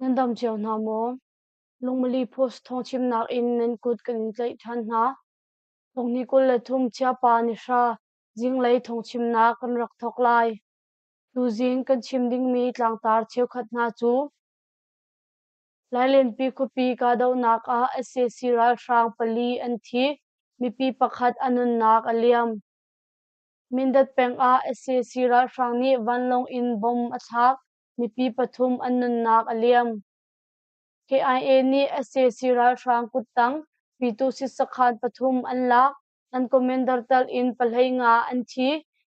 Nan dam cio hna maw? Lungmali Post thawngchimnak in nan kut kan in tlaih ṭhan hna. Thonghni 23 Chiapa ni hra zinglei thawngchimnak kan rak thawk lai. Tuzing kan chim dingmi tlangtar cheukhat hna cu Lailenpi khuapi kahdohnak ah sac ralhrang pali an thi, mipi pakhat a nunnak a liam. Mindat peng ah sac ralhrang nih vanlawng in bomb a thlak, mipi pathum an nunnak a liam. KIA nih sac ralhrang kuttang Pyituhsit sakhan pathum an lak, an commander tal in pahlei nga an thi,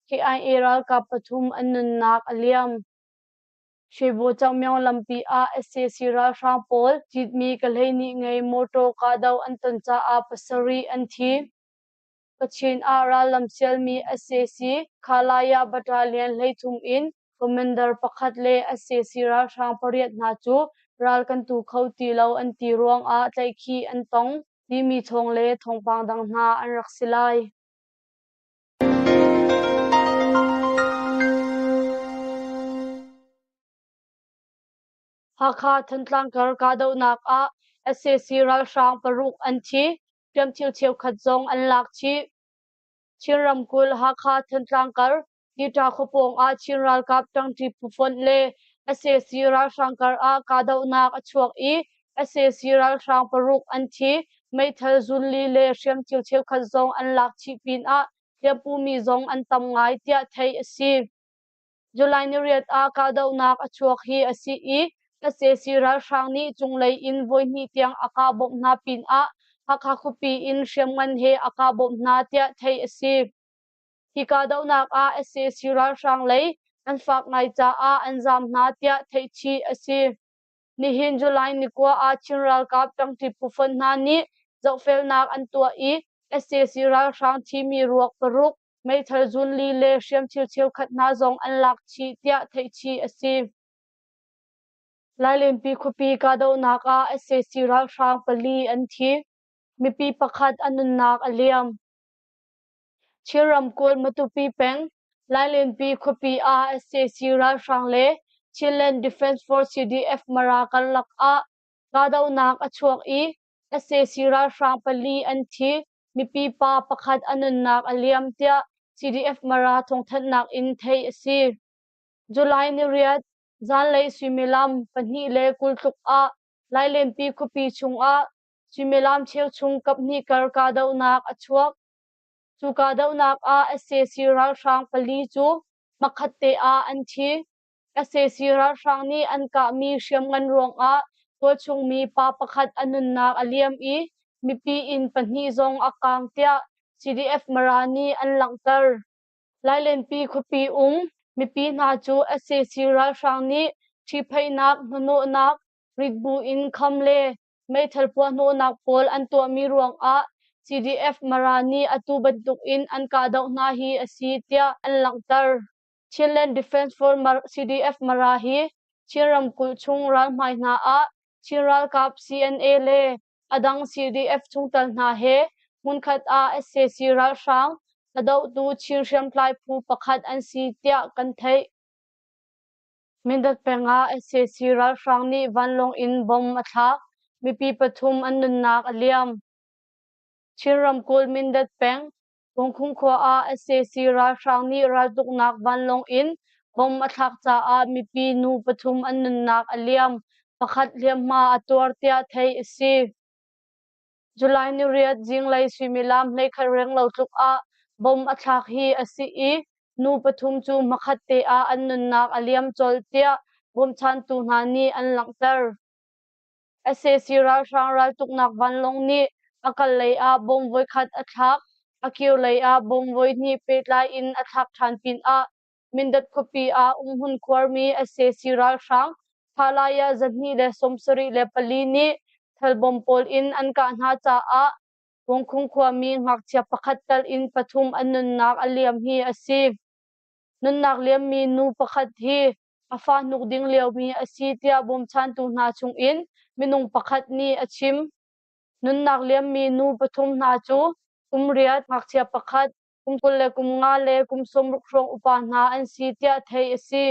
KIA ralkap pathum an nunnak a liam. Shwebo Cangmyong lampi ah sac ralhrang pawl citmi kahleihnih ngei mawṭaw kahdoh an ton caah pasarih an thi. Kachin ah rallam sialmi sac Khalaya Battalion 13 in commander pakhat le sac ralhrang pariat hna cu ral kan tu kho ti lo an ti ruangah tlaihkhih an tong timi thawng le thawngpang dang hna an rak si lai. Hakha Thantlang kar kahdohnak ah sac ralhrang paruk an thi, hriamthil cheukhat zong an lak chih. Chin ramkulh Hakha Thantlang kar Tita khuapawng ah Chin ralkap ṭangṭi phufonh le sac ralhrang kar ah kahdohnak a chuak i sac ralhrang paruk an thi, meithal zunli le hriamthil cheukhat zong an lak chih pinah hliampumi zong an tam ngai tiah theih a si. July ni riat ah kahdohnak a chuak hi a si i sac ralhrang nih cunglei in voihnih tiang a kah bawmh hna pinah Hakha khuapi in hriamngan he a kah bawmh hna tiah theih a si. Hi kahdohnak ah sac ralhrang lei an fak ngai caah an zaam hna tiah theihchih a si. Nihin July ni kua ah Chin ralkap ṭangṭi phufonh hna nih zohfelnak an tuah i sac ralhrang thimi ruak paruk, meithal zunli le hriamthil cheukhat hna zong an lak chih tiah theihchih a si. Lailenpi khuapi kahdohnak ah sac ralhrang pali an thi. Mipi pakhat a nunnak a liam. Chin ramkulh Matupi peng Lailenpi khuapi ah sac ralhrang le Chinland Defence Force CDF Mara karlak ah kahdohnak a chuak i sac ralhrang pali an thi, mipi pa pakhat a nunnak a liam tiah CDF Mara thawngthanhnak in theih a si. July ni riat zanlei suimilam 2 le 20 tluk ah Lailenpi khuapi chungah suimilam cheuchum kaphnih kar kahdohnak a chuak. Cu kahdohnak ah sac ralhrang pali cu hmakhat te ah an thi. Sac ralhrang nih an kahmi hriamngan ruangah tualchung mi pa pakhat a nunnak a liam i mipi inn pahnih zong a kaang tiah CDF Mara nih an langhter. Lailenpi khuapi um mipi hna cu sac ralhrang nih ṭhipheihnak, hnahnawhnak, ritbu in kham le meithal puahhnawhnak pawl an tuahmi ruangah CDF Mara nih atu bantukin an kahdoh hna hi a si tiah an langhter. Chinland Defence Force CDF Mara hi Chin ramkulh chung ralhmai hna ah Chin ralkap CNA le a dang CDF chungtel hna he hmunkhat ah sac ralhrang a dohtu Chin hriamtlai phu pakhat an si tiah kan theih. Mindat peng ah sac ralhrang nih vanlawng in bomb a thlak. Mipi pathum an nunnak a liam. Chin ramkulh Mindat peng Pungkhung khua ah sac ralhrang nih raltuknak vanlawng in bomb a thlak caah mipi nu pathum an nunnak a liam. Pakhat hliamhma a tuar tiah theih a si. July ni riat zinglei suimilam 11 renglo tluk ah bomb a thlak hi a si i nu pathum cu hmakhat te ah an nunnak a liam colh tiah bawmchantu hna nih an langhter. Sac ralhrang raltuknak vanlawng nih a kal lei ah bomb voikhat a thlak, a kir lei ah bomb voihnih pehtlai in a thlak ṭhan pinah Mindat khuapi ah umhmun khuarmi sac ralhrang Phalaya 274 nih thalbawm pawl in an kah hna caah Wangkhung khuami ngakchia pakhat tal in pathum an nunnak a liam hi a si. Nunnak liammi nu pakhat hi a fa hnuk ding liomi a si tiah bawmchantu hna chungin minung pakhat nih a chim. Nunnak liammi nu pathum hna cu kum riat ngakchia pakhat, kum 20 le kum nga le kum 60 hrawng upa hna an si tiah theih a si.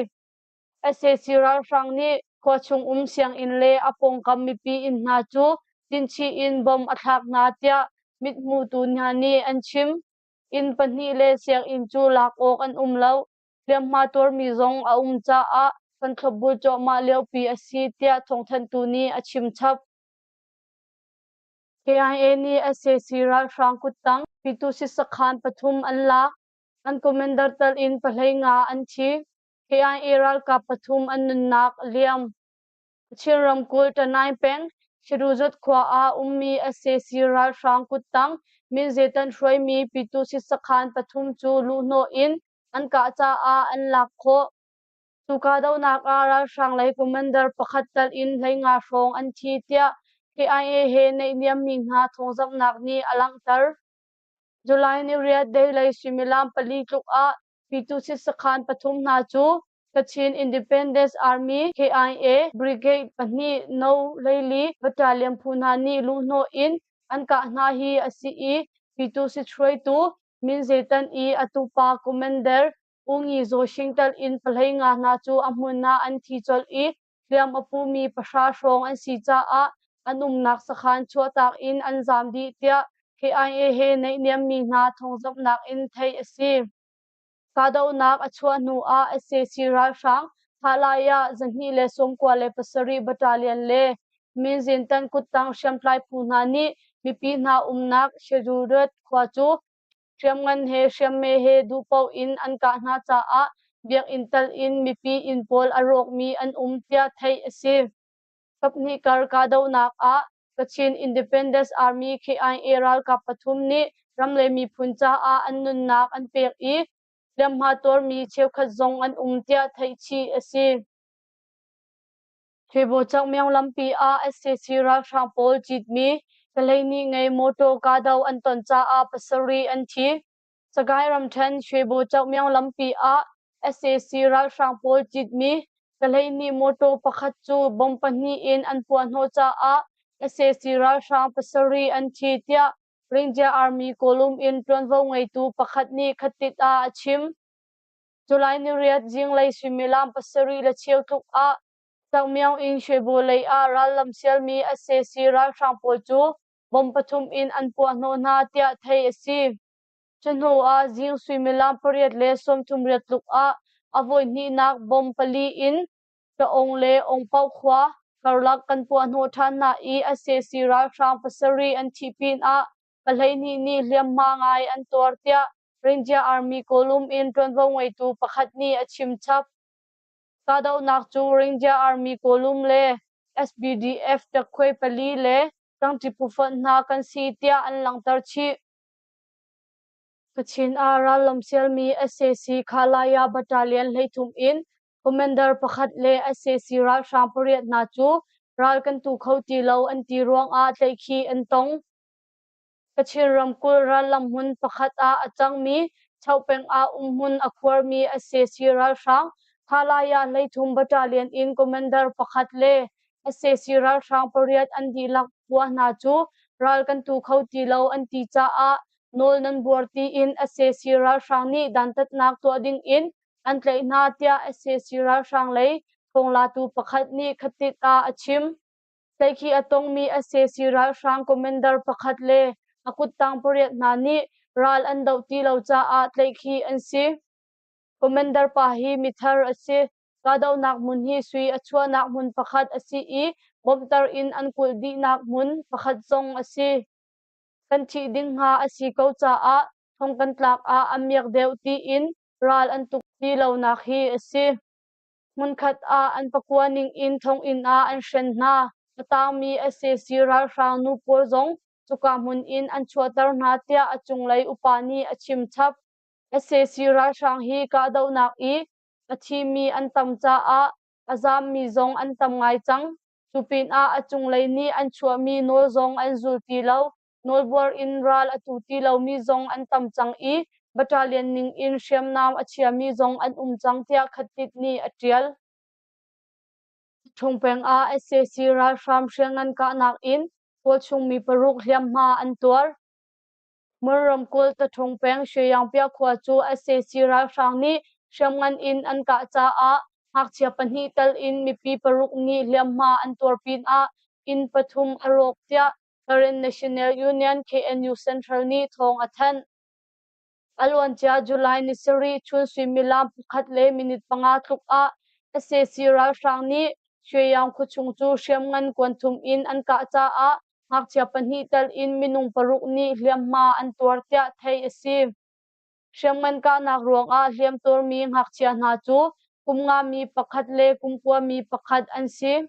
Sac ralhrang nih. Khua chung um sianginn le a pawngkam mipi inn hna cu tinchih in bomb a thlak hna tiah mithmutu hna nih an chim. Inn pahnih le sianginn cu lak awk an um lo. Hliamhma tuarmi zong a um caah kan thlopbul cuahmah liopi a si tiah thawngthanhtu nih a chim chap. KIA nih sac ralhrang kuttang Pitusi sakhan pathum an lak. An commander tal in pahlei nga an thi. KIA ralkap pathum an nunnak a liam. Chin ramkulh Tanai peng Shiruzut khua ah ummi sac ralhrang kuttang Minzetan hruaimi Pitusi sakhan pathum cu luhhnawh in an kah caah an lak khawh. Cu kahdohnak ah ralhrang lei commander pakhat tal in 15 hrawng an thi tiah KIA he naihniammi hna thawngzamhnak nih a langhter. July ni riat deilei suimilam pali tluk ah Pitusit sakhan pathum hna cu Kachin Independence Army KIA Brigade pahnih No 14 Battalion phu hna nih luhhnawh in an kah hna hi a si i Pitusit hruaitu Min Zetan i a tupa Commander U Ngi Zaw Shing tal in pahlei nga hna cu a hmun ah an thi colh i hliam a pumi pahra hrawng an si caah an umnak sakhan chuahtak in an zaam dih tiah KIA he naihniammi hna thawngzamhnak in theih a si. Kahdohnak a chuah hnu ah sac ralhrang Thalai ah 297 Battalion le Minzintan kuttang hriamtlai phu hna nih mipi hna umnak Sheduret khua cu hriamngan he hriamme he duhpaoh in an kah hna caah biakinn tal in mipi inn pawl a rawkmi an um tiah theih a si. Kaphnih kar kahdohnak ah Kachin Independence Army KIA ralkap pathum nih ram le miphun caah an nunnak an pek i hliamhma tuarmi cheukhat zong an um tiah theih chih a si. Thwebaw Myaung lampi ah sac ralhrang pawl citmi Kalay-nih ngei mawtaw kahdoh an ton caah pasarih an thi. Sagaing ramṭhen Shwebo Myaung lampi ah sac ralhrang pawl citmi Kalay-nih mawtaw pakhat cu bomb pahnih in an puahhnawh caah sac ralhrang pasarih an thi tiah Ringia Army Kawlum in ṭuanvo ngeitu pakhat nih khatit ah a chim. July ni riat zinglei suimilam pasarih le cheu tluk ah Kyaungmyaung in Shwebo lei ah rallam sialmi sac ralhrang pawl cu bomb pathum in an puahhnawh hna tiah theih a si. Cu hnu ah zing suimilam pariat le sawmthum riat tluk ah a voi hnihnak bomb pali in Taung le Ongpau khua karlak kan puahhnawh ṭhan hna i sac ralhrang pasarih an thih pinah pahleihnih nih hliamhma ngai an tuar tiah Ringia Army Kawlum in ṭuanvo ngeitu pakhat nih a chim chap. Kahdohnak cu Ringia Army Kawlum le SBDF ṭakkhuai pali le ṭangṭi phufonh hna kan si tiah an langhter chih. Kachin ah rallam sialmi sac Khalaya Battalion 13 in Commander pakhat le sac ralhrang pariat hna cu ral kan tu kho ti lo an ti ruangah tlaihkhih an tong. Kachin ramkulh rallam hmun pakhat ah a cangmi Chopeng ah umhmun a khuarmi sac ralhrang Thalaya 13 Battalion in Commander pakhat le sac ralhrang pariat an dihlak pua hna cu ral kan tu kho ti lo an ti caah nawl nan buar tiin sac ralhrang nih dantatnak tuah ding in an tlaih hna tiah sac ralhrang lei thawnglatu pakhat nih khatit ah a chim. Tlaihkhih a tongmi sac ralhrang commander pakhat le a kuttang pariat hna nih ral an doh ti lo caah tlaihkhih an si. Commander pa hi mithar a si. Kahdohnak hmun hi sui a chuahnak hmun pakhat a si i bawmhter in an kulh dihnak hmun pakhat zong a si. Kan thih ding hnga a si ko caah thong kan tlak ah a miak deuh tiin ral an tuk ti lonak hi a si. Hmunkhat ah an pakua ningin thonginn ah an hren hna. A tangmi sac ralhrang nu pawl zong cuka hmun in an chuahter hna tiah a cunglei upa nih a chim chap. Sac ralhrang hi kahdohnak i a thimi an tam caah a zaammi zong an tam ngai cang. Cu pinah a cunglei nih an chuahmi nawl zong an zul ti lo. Nawlbuar in ral a tu ti lomi zong an tam cang i battalion ning in hriamnam a chiami zong an um cang tiah Khatit nih a ṭial. Ṭhung peng ah sac ralhram hrialngan kahnak in tualchung mi paruk hliamhma an tuar. Mon ramkulh Taṭhung peng Shweyangpia khua cu sac ralhrang nih hriamngan in an kah caah Ngakchia pahnih tal in mipi paruk nih hliamhma an tuar pinah inn pathum a rawk tiah Karen National Union KNU Central nih thawng a thanh. A luancia July ni sarih chun suimilam pakhat le minute panga tluk ah sac ralhrang nih Shweyang khuachung cu hriamngan kuanthum in an kah caah ngakchia pahnih tal in minung paruk nih hliamhma an tuar tiah theih a si. Hriamngan kahnak ruangah hliamtuarmi ngakchia hna cu kum ngami pakhat le kum kuami pakhat an si.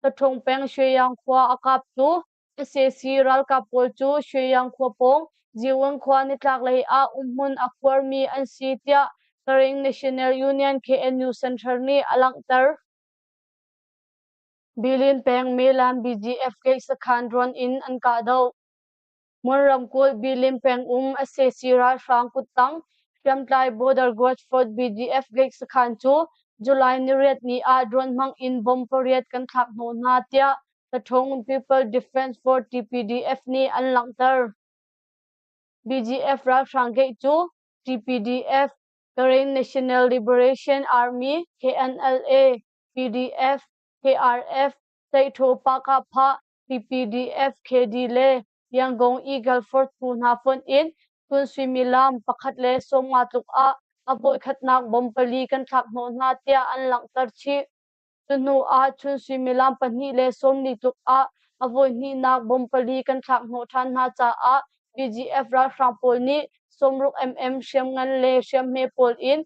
Taṭhung peng Shweyang khua a kaptu sac ralkap pawl cu Shweyang khua pawng Jiwon khua nitlaklei ah umhmun a khuarmi an si tiah Karen National Union KNU Central nih a langhter. Bilin peng Melan BGF gate sakhan drone in an kahdoh. Mon ramkulh Bilin peng um sac ralhrang kuttang hriamtlai Border Guard Force BGF gate sakhan cu July niriat ni ah drone hmang in bomb pariat kan thlak hnawh hna tiah Tathong People Defense Force TPDF nih an langhter. BGF ralhrang gate cu TPDF, Karen National Liberation Army, KNLA, PDF, KRF, Teihthaw Pahkahphah, PPDF, KD le Yangon Eagle Force phu hna fonh in chun suimilam pakhat le sawmnga tluk ah a voikhatnak bomb pali kan thlak hnawh hna tiah an langhter chih. Cu hnu ah chun suimilam pahnih le sawmli tluk ah a voihnihnak bomb pali kan thlak hnawh ṭhan hna caah BGF ralhrang pawl nih 60 mm hriamngan le hriamhme pawl in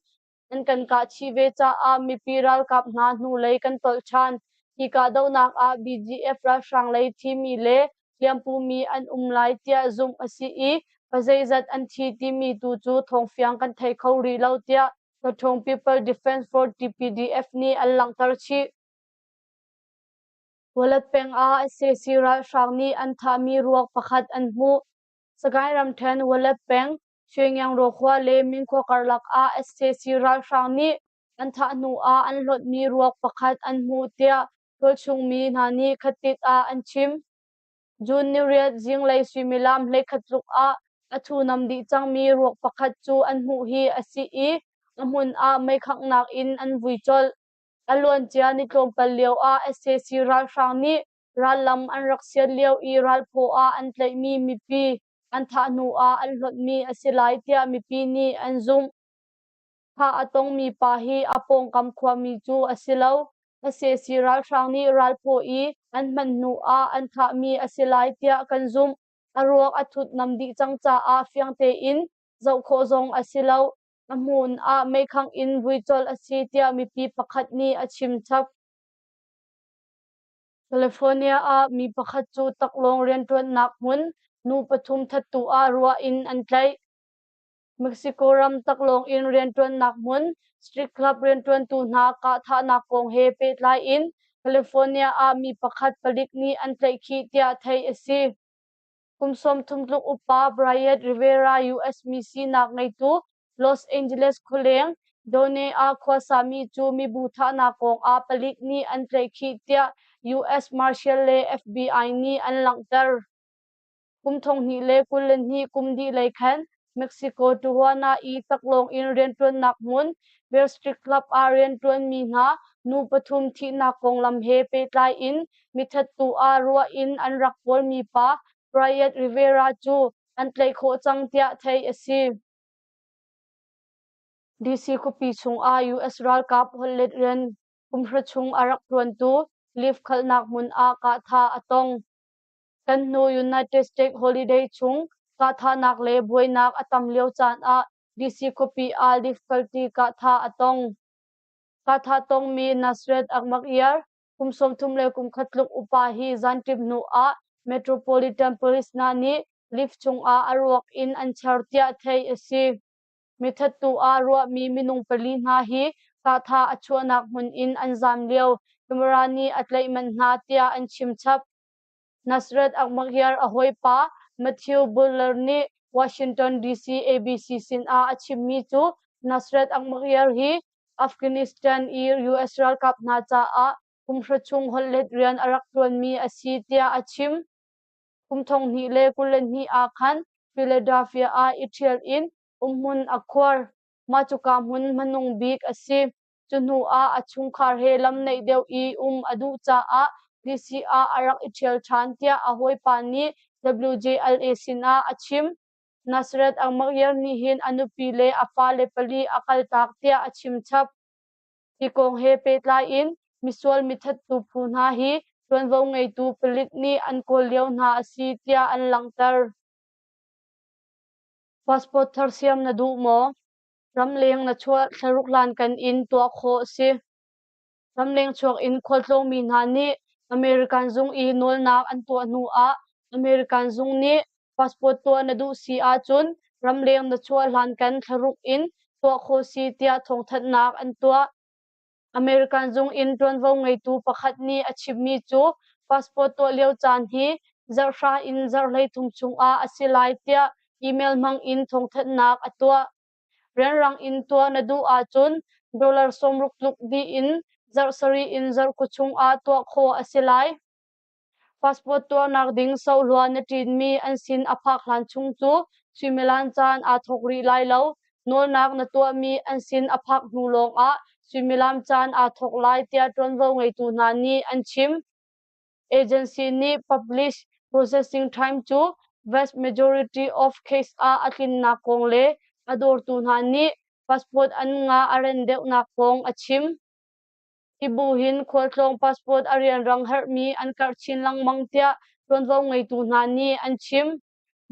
an kan kah chih ve caah mipi ralkap hna hnulei kan tolh ṭhan. Hi kahdohnak ah BGF ralhrang lei thimi le hliampumi an um lai tiah zumh a si i pazeizat an thi timi tu cu thawngfiang kan thei kho rih lo tiah Taṭhung People Defense Force TPDF nih an langhter chih. Walat peng ah sac ralhrang nih an thahmi ruak pakhat an hmuh. Sagaing ramṭhen Walat peng Shwengyangro khua le Minkhua karlak ah sac ralhrang nih an thah hnu ah an hlawtmi ruak pakhat an hmuh tiah tualchung mi hna nih khatit ah an chim. June niriat zinglei suimilam hleikhat tluk ah a thunam dih cangmi ruak pakhat cu an hmuh hi a si i a hmun ah meikhanghnak in an vui colh. A luancia ni tlawmpal lio ah sac ralhrang nih rallam an rak sial lio i ralphaw ah an tlaihmi mipi an thah hnu ah an hlonhmi a si lai tiah mipi nih an zumh. Thah a tongmi pa hi a pawngkam khuami cu a si lo. Sac ralhrang nih ralphaw i an hman hnu ah an thahmi a si lai tiah kan zumh. A ruak a thutnam dih cang caah fiang tein zoh khawh zong a si lo. A hmun ah meikhangh in vui colh a si tiah mipi pakhat nih a chim chap. California ah mi pakhat cu taklawng rianṭuannak hmun nu pathum thattu ah ruah in an tlaih. Mexico ram taklawng in rianṭuannak hmun street club rianṭuantu hna kahthahnak kong he pehtlai in California ah mi pakhat palik nih an tlaihkhih tiah theih a si. Kum 30 tluk upa Bryant Rivera US mi sinak ngeitu Los Angeles khualeng Downey ah khuasami cu mibu thahnak kong ah palik nih an tlaihkhih tiah US Marshal le FBI nih an langhter. Kum 2022 kum dih lei khan Mexico Tijuana i taklawng in rianṭuannak hmun Bear Street Club ah rianṭuanmi hna nu pathum thihnak konglam he pehtlai in mithattu ah ruah in an rak kawlmi pa Bryant Rivera cu an tlaih khawh cang tiah theih a si. DC khuapi chungah US ralkap holhlet rian kumhra chung a rak ṭuantu lift khalhnak hmun ah kahthah a tong. Kan hnu United States holiday chung kahthahnak le buainak a tam lio caan ah DC khuapi ah lift kalti kahthah a tong. Kahthah tongmi Nasret Akmakyar, kum 30 le kum khat tluk upa hi zanṭim hnu ah Metropolitan Police hna nih lift chungah a ruak in an char tiah theih a si. Mithattu ah ruahmi minung pali hna hi kahthah a chuahnak hmun in an zaam lio camera nih a tlaih manh hna tiah an chim chap. Nasrat Akmagyar a hawipa Matthew Buller nih Washington DC ABC sinah a chimmi cu Nasrat Akmagyar hi Afghanistan i US ralkap hna caah kumhra chung holhlet rian a rak ṭuanmi a si tiah a chim. Kum 2022 ah khan Philadelphia ah i ṭhial in umhmun a khuar. Mah cuka hmun hmanung bik a si. Cu hnu ah a chungkhar he lam naih deuh i um a duh caah DC ah a rak i ṭhial ṭhan tiah a hawipa nih WJLA sinah a chim. Nazareth Ahmagyar nih hin a nupi le a fale pali a kaltak tiah a chim chap. Hi kong he pehtlai in misual mithattu phu hna hi ṭuanvo ngeitu palik nih an kawl lio hna a si tiah an langhter. Passport thar siam na duh maw? Ramleng na chuah thlaruk hlan kan in tuah khawh a si. Ramleng chuak in khualtlawngmi hna nih American zung i nawlnak an tuah hnu ah American zung nih passport tuah na duh si ahcun ramleng na chuah hlan kan thlaruk in tuah khawh si tiah thawngthanhnak an tuah. American zung in ṭuanvo ngeitu pakhat nih a chimmi cu passport tuah lio caan hi zarh hra in zarh 13 chungah a si lai tiah email hmang in thawngthanhnak a tuah. Rianrang in tuah na duh ahcun dollar 60 tluk dih in zarh sarih in zarh kua chungah tuah khawh a si lai. Passport tuahnak ding sohlua na ṭinmi an sin a phak hlan chung cu suimilam caan aa thawk rih lai lo. Nawlnak na tuahmi an sin a phak hnu lawngah suimilam caan aa thawk lai tiah ṭuanvo ngeitu hna nih an chim. Agency nih publish processing time cu vast majority of case ah a tlinnak kong le a dawrtu hna nih passport an ngah a ren deuhnak kong a chim. Hi bu hin khualtlawng passport a rianrang herhmi an karh chin lengmang tiah ṭuanvo ngeitu hna nih an chim.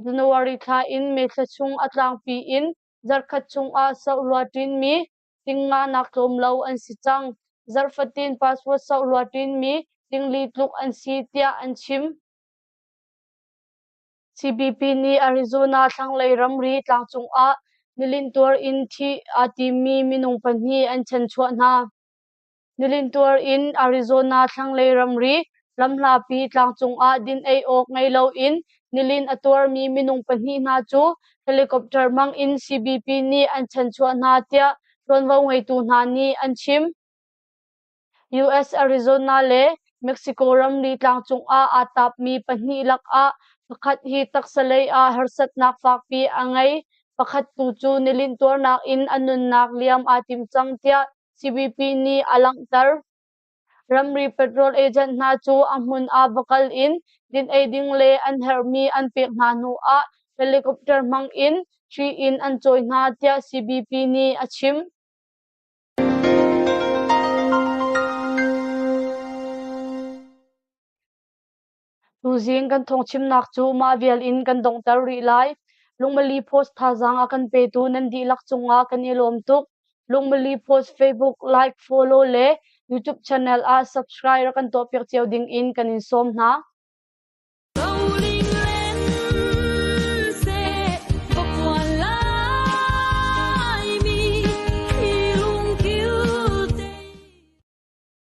January thla in May thla chung a tlangpi in zarhkhat chungah sohlua ṭinmi tingnga nak tlawm lo an si cang. Zarh fatin passport sohlua ṭinmi tingli tluk an si tiah an chim. CBP nih Arizona thlanglei ramri tlangcung ah nilinh tuar in thih aa timmi minung pahnih an chanchuah hna. Nilinh tuar in Arizona thlanglei ramri lamhlapi tlangcung ah din ei awk ngei loin nilin a tuarmi minung pahnih hna cu helicopter hmang in CBP nih an chanchuah hna tiah ṭuanvo ngeitu hna nih an chim. US Arizona le Mexico ramri tlangcung ah aa tapmi pahnih lakah pakhat hi taksalei ah harsatnak fakpi a ngei, pakhat tu cu nilinh tuarnak in a nunnak liam aa tim cang tiah CBP nih a langhter. Ramri patrol agent hna cu a hmun ah va kal in din-ei ding le an herhmi an pek hna hnu ah helicopter hmang in hri in an cawi hna tiah CBP nih a chim. Tuzing kan thawngchimnak cu mah vial in kan donghter rih lai. Lungmali Post thazaang a kan petu nan dihlak cungah kan i lawm tuk. Lungmali Post Facebook like, follow le YouTube channel ah subscribe rak kan tuahpiak cio ding in kan in sawm hna.